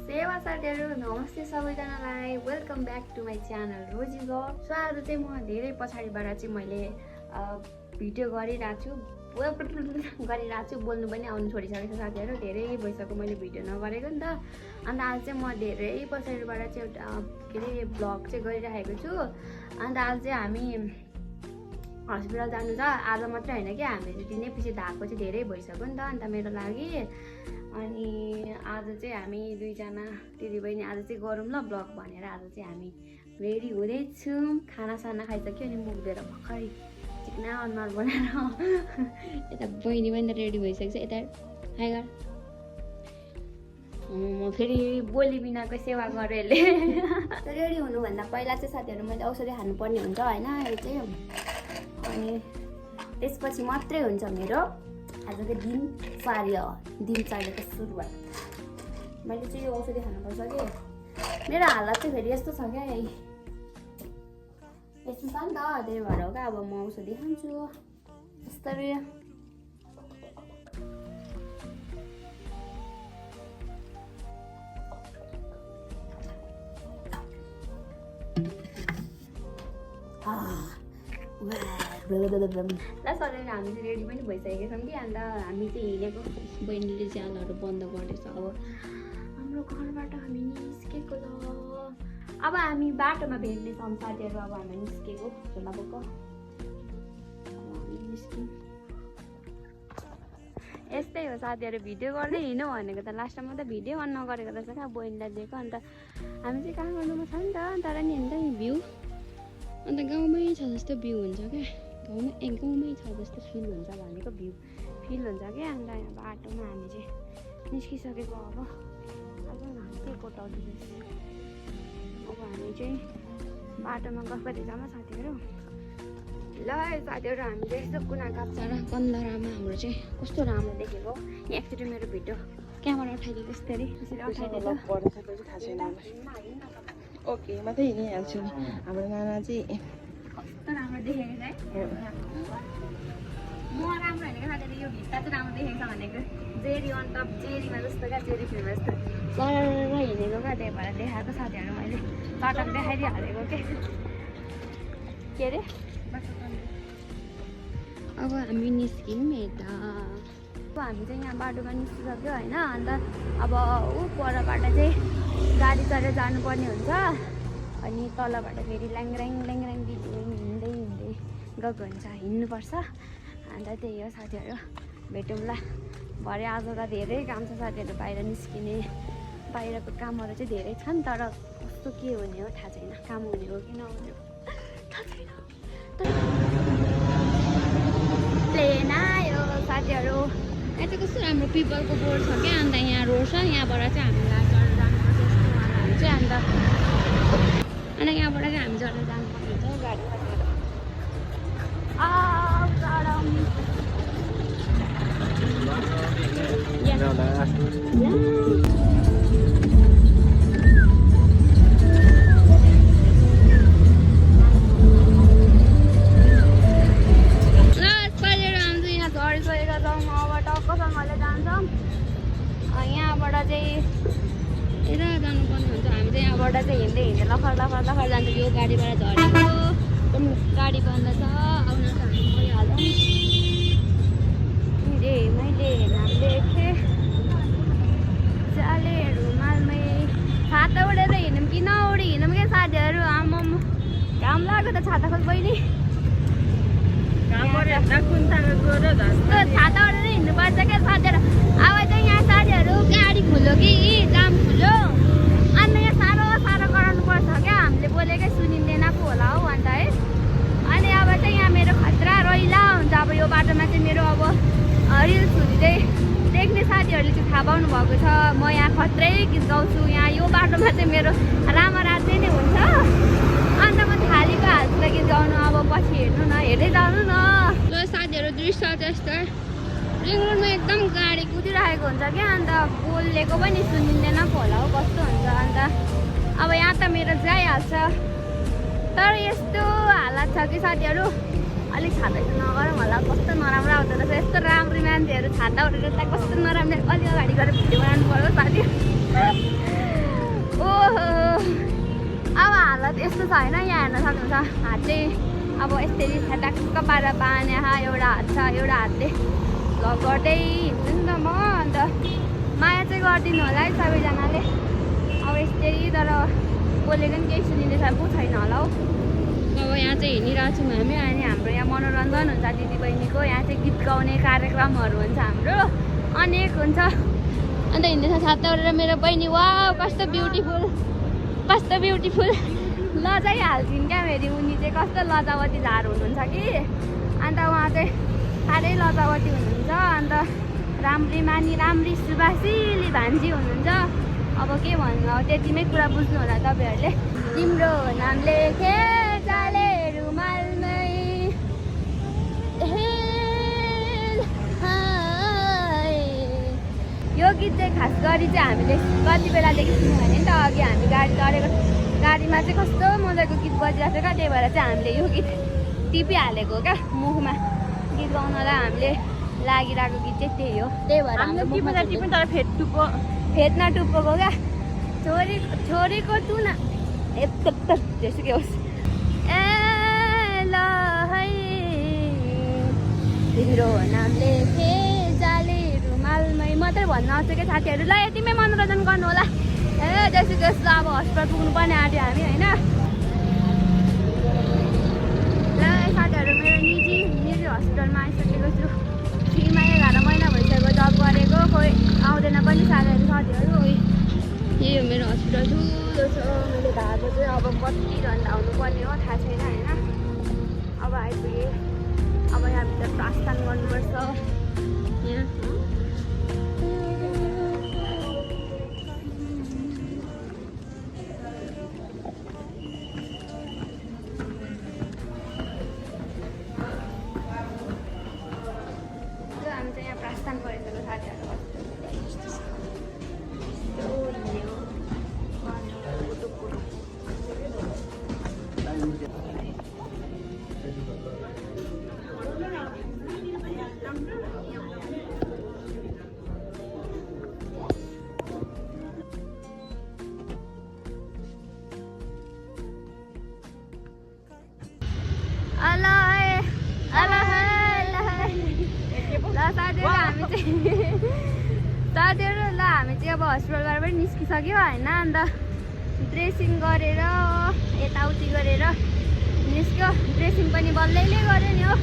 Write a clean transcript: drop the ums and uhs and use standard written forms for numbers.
सेवा साथीहरु नमस्ते सबैजनालाई welcome back to my channel Rosy vlog. So आज चाहिँ म धेरै पछाडिबाट चाहिँ मैले भिडियो गरिरहेको छु बोल्नु पनि आउनु छोडिसकेको छ साथीहरु। धेरै भइसक्यो मैले भिडियो नगरेको नि त। अन्त आज चाहिँ म धेरै पछाडिबाट चाहिँ एउटा के अरे ब्लग चाहिँ गरिरहेको छु। अन्त आज चाहिँ हामी हस्पिटल जानु छ। आज मात्रै हैन कि हामीले दिनै पछि धाएको चाहिँ धेरै भइसक्यो नि त। अन्त मेरो लागि अनि आज चाहिँ हामी दुईजना दिदीबहिनी आज चाहिँ गरौँ ल ब्लग भनेर आज चाहिँ हामी रेडी हुँदैछौँ। खानासाना खाइसक्यो अनि मुख धोएर भर्खरै चिकना अनुहार बनाएर यता बहिनी पनि रेडी भइसकेको छ। यता हाई गर म फेरि बोली बिनाको सेवा गरेले रेडी हुनुभन्दा पहिला चाहिँ साथीहरू मैले औषधि खानुपर्ने हुन्छ होइन यो चाहिँ। अनि त्यसपछि मात्रै हुन्छ मेरो आजको दिनचर्याको सुरुवात। मैले चाहिँ यो औषधि खानुपर्छ कि मेरो हालत चाहिँ फेरि यस्तो छ क्या यस्तो छ नि त। त्यही भएर हो क्या अब म औषधि खान्छु यस्तरी। ल सधैँ हामी चाहिँ रेडी पनि भइसकेको छौँ कि। अन्त हामी चाहिँ हिँडेको बहिनीले च्यालहरू बन्द गर्दैछ। अब हाम्रो घरबाट हामी निस्केको ल। अब हामी बाटोमा भेट्नेछौँ साथीहरू। अब हामी निस्केको झोला बोक निस्क्यौँ। यस्तै हो साथीहरू, भिडियो गर्दै हिँड्नु भनेको त लास्टमा त भिडियो अन नगरेको रहेछ क्या बहिनीलाई दिएको। अन्त हामी चाहिँ कहाँ गर्नुमा छ नि त। तर नि हेर्दा नि भ्यू अन्त गाउँमै छ जस्तो भ्यू हुन्छ क्या। गाउँमै छ जस्तो फिल हुन्छ भनेको भ्यू फिल हुन्छ क्या। अन्त बाटोमा हामी चाहिँ निस्किसकेको। अब के कोटाउँदैछ। अब हामी चाहिँ बाटोमा गफगारीमा साथीहरू। ल साथीहरू हामी चाहिँ यस्तो कुना काप्चा र कन्दरामा हाम्रो चाहिँ कस्तो राम्रो देखेको। यहाँ एकचोटि मेरो भिडियो क्यामेरा उठाइदिएको यस्तरी उठाइदिएको। ओके मात्रै हिँडिहाल्छु नि। हाम्रो नाना चाहिँ कस्तो राम्रो देखेको छ है। म राम्रो भनेको साथीहरू यो भित्ता चाहिँ राम्रो देखेको छ भनेको जेरी अन टप जेरीमा जस्तो क्या जेरी फिल्ममा जस्तो सरर हिँडेको क्या। त्यही भएर देखाएको साथीहरू मैले चटक देखाइदिइहालेको के अरे। अब हामी निस्क्यौँ यता। अब हामी चाहिँ यहाँ बाटोमा निस्किसक्यो होइन। अन्त अब ऊ परबाट चाहिँ गाडी चढेर जानुपर्ने हुन्छ। अनि तलबाट फेरि ल्याङऱ्याङ हिँड्दै गएको हुन्छ। हिँड्नुपर्छ। अन्त त्यही हो साथीहरू, भेटौँला भरे। आज त धेरै काम छ साथीहरू, बाहिर निस्किने बाहिरको कामहरू चाहिँ धेरै छन्। तर कस्तो के हुने हो थाहा छैन। काम हुने हो कि नहुने हो थाहा छैन। प्लेन आयो साथीहरू। यहाँ चाहिँ कस्तो राम्रो पिपलको बोर्ड छ क्या। अन्त यहाँ रोड छ, यहाँबाट चाहिँ हामीलाई चढेर जानुपर्छ यस्तोवालाहरू चाहिँ। अन्त यहाँबाट चाहिँ हामी चढेर जानुपर्ने हुन्छ गाडीमा। टक्कसँगले जान्छौँ। यहाँबाट चाहिँ यता जानुपर्ने हुन्छ। हामी चाहिँ यहाँबाट चाहिँ हिँड्दै लखर जान्छौँ। यो गाडीबाट झरेको गाडी बन्द छ। आउन त हामी गइहालौँ। मैले नाम लेखेँ चाले रुमालमै छाता उडेर हिँडौँ कि नउडी हिँडौँ क्या साथीहरू। आम्म घाम लाग्यो त छाता खोल बहिनी। छाता उडेर हिँड्नुपर्छ क्या साथीहरू। अब चाहिँ यहाँ साथीहरू गाडी खुल्यो कि जाम खुल्यो। अन्त यहाँ साह्रो गराउनुपर्छ क्या। हामीले बोलेकै सुनिँदैन पो होला हौ अन्त है। अनि अब चाहिँ यहाँ मेरो खतरा रहिला हुन्छ। अब यो बाटोमा चाहिँ मेरो अब रिल्सहरू चाहिँ देख्ने साथीहरूले चाहिँ थाहा पाउनु भएको छ। म यहाँ खत्रै गीत गाउँछु। यहाँ यो बाटोमा चाहिँ मेरो रामराज्य नै हुन्छ। अन्त म थालीको हातको गीत गाउनु अब पछि हेर्नु न, हेर्दै जानु न। ल साथीहरू दृश्य त्यस्तै रिङ रोडमा एकदम गाडी कुदिरहेको हुन्छ क्या। अन्त बोलेको पनि सुनिँदैन पो होला हौ कस्तो हुन्छ। अन्त अब यहाँ त मेरो जाइहाल्छ। तर यस्तो हालत छ कि साथीहरू अलिक छाता नगरौँ होला। कस्तो नराम्रो आउँदो रहेछ। यस्तो राम्रो मान्छेहरू छाता उडेर कस्तो नराम्रो अलि अगाडि गएर भिडियो बनाउनु पर्यो साथी। यस्तो छ होइन, यहाँ हेर्न सक्नुहुन्छ हात चाहिँ अब यसरी ठ्याक्क पारेर बाँध्या एउटा हात छ, एउटा हातले भ्लग गर्दै हिँड्छु नि त म। अन्त माया चाहिँ गरिदिनु होला है सबैजनाले। अब यस्तै तर बोलेको नि केही सुनिँदैछ पो छैन होला हौ। अब यहाँ चाहिँ हिँडिरहेको छौँ हामी। अनि हाम्रो यहाँ मनोरञ्जन हुन्छ दिदीबहिनीको, यहाँ चाहिँ गीत गाउने कार्यक्रमहरू हुन्छ हाम्रो, अनेक हुन्छ। अन्त हिँड्दैछ साथै गरेर मेरो बहिनी, वा कस्तो ब्युटिफुल कस्तो ब्युटिफुल लजाइहाल्छिन् क्या फेरि। उनी चाहिँ कस्तो लजावती झार हुनुहुन्छ कि, अन्त उहाँ चाहिँ साह्रै लजावती हुनुहुन्छ। अन्त राम्री मानी राम्री सुबासिली भान्जी हुनुहुन्छ। अब के भन्नु, अब त्यतिमै कुरा बुझ्नु होला तपाईँहरूले। तिम्रो नाम लेखे जाले रुमालमै यो गीत चाहिँ खास गरी चाहिँ हामीले कति बेलादेखि सुन्यौँ भने नि त अघि हामी गाडी चढेको गाडीमा चाहिँ कस्तो मजाको गीत बजिरहेको थियो क्या, त्यही भएर चाहिँ हामीले यो गीत टिपिहालेको क्या मुखमा। गीत गाउनलाई हामीले लागिरहेको गीत चाहिँ त्यही हो, त्यही भएर टिप्नु तर फेद नटुप्पोको क्या। छोरीको टुना जेसुकै होस्। ए ल है तिम्रो नाम लेखे जाले रुमालमै मात्रै भन्न आउँछ क्या साथीहरू। ल यतिमै मनोरञ्जन गर्नु होला। ए जेसुकै होस्, ल अब हस्पिटल पुग्नु पर्ने आँट्यो हामी होइन। ल साथीहरू मेरो निजी हस्पिटलमा आइसकेको छु। फ्रीमा 11 महिना भइसक्यो जब गरेको, कोही आउँदैन पनि साथीहरू। यही हो मेरो हस्पिटल, ठुलो छ। मैले धाएको चाहिँ अब कति घन्टा आउनुपर्ने हो थाहा छैन होइन। अब आइपुगेँ। अब यहाँभित्र प्रस्थान गर्नुपर्छ। यहाँ हामी चाहिँ यहाँ प्रस्थान गरिसक्यो साथीहरू। साथीहरू ल हामी चाहिँ अब हस्पिटलबाट पनि निस्किसक्यो होइन। अन्त ड्रेसिङ गरेर यताउति गरेर निस्क्यो। ड्रेसिङ पनि बल्लैले गऱ्यो नि हो।